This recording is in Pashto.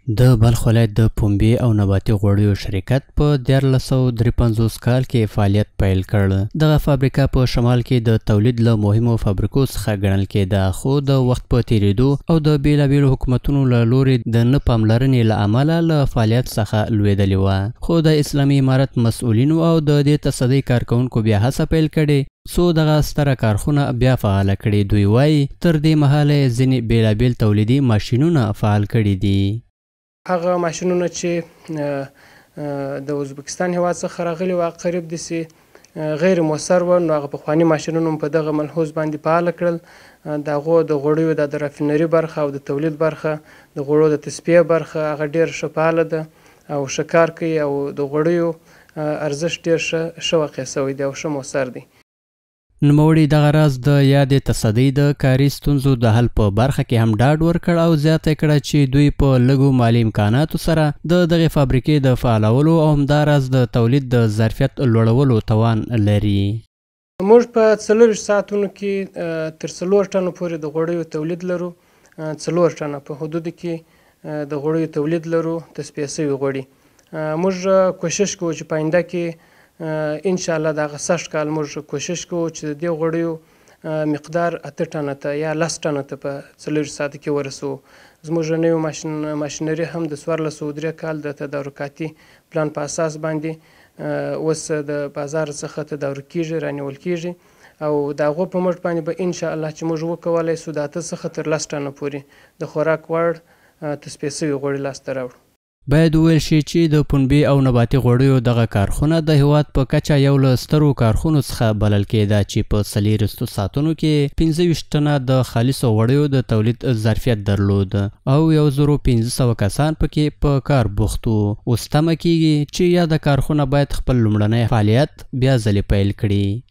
د بلخ ولایت د پنبې او نباتي غوړیو شرکت په 1353 کال کې فعالیت پیل کړ. دغه فابریکه په شمال کې د تولید له مهمو فابریکو څخه ګڼل کېده، خو د وخت په تېرېدو او د بېلابېلو حکومتونو له لوري د نه پاملرنې له امله له فعالیت څخه لوېدلې وه. خو د اسلامي امارت مسؤلینو او د دې تصدۍ کارکوونکو بیا هڅه پیل کړې څو دغه ستره کارخونه بیا فعاله کړي. دوی وايي، تر دې مهاله یې ځینې بېلابېل تولیدي ماشینونه فعال کړي دي. هغه ماشینونه چې د ازبکستان هیواد څخه راغلي وه، قریب داسې غیر موثر وه، نو هغه پخواني ماشینونه مو په دغه ملحوظ باندې فعال کړل. د هغو د غوړیو د رافینري برخه او د تولید برخه، د غوړو د تصفیې برخه، هغه ډېر ښه فعاله ده او ښه کار کوي، او د غوړیو ارزښت ډېر ښه واقع شوی دی او ښه موثر دی. نوموړي دغه راز د یادې تصدۍ د کاري ستونزو د حل په برخه کې هم ډاډ ورکړ او زیاته کړه چې دوی په لږو مالي امکاناتو سره د دغې فابریکې د فعالولو او همداراز د تولید د ظرفیت لوړولو توان لري. موږ په 24 ساعتونو کې تر 4 ټنو پورې د غوړیو تولید لرو، 4 ټنه په حدودو کې د غوړیو تولید لرو، تصفیه شوي غوړي. موږ کوشش کوو چې په آینده کې انشاءالله دغه سږ کال موږ کوشش کوو چې د دې غوړیو مقدار 8 ټنه ته یا 10 ټنه ته په 24 ساعته کې ورسوو. زموږ نوې ماشینري هم د 1403 کال د تدارکاتي پلان په اساس باندې اوس د بازار څخه تدارک کېږي، رانیول کېږي، او د هغو په مټ باندې به انشاءالله چې موږ وکولای شو د 8 څخه تر 10 ټنه پورې د خوراک وړ تصفیه شوي غوړي لاسته راوړو. باید وویل شي چې د پنبې او نباتي غوړیو دغه کارخونه د هیواد په کچه یو له سترو کارخونو څخه بلل کېده چې په 24 ساعتونو کې 25 ټنه د خالصو غوړیو د تولید ظرفیت درلود او 1500 کسان پکې په کار بوخت وو. اوس تمه کیږي چې یاده کارخونه باید خپل لومړنی فعالیت بیا ځلې پیل کړي.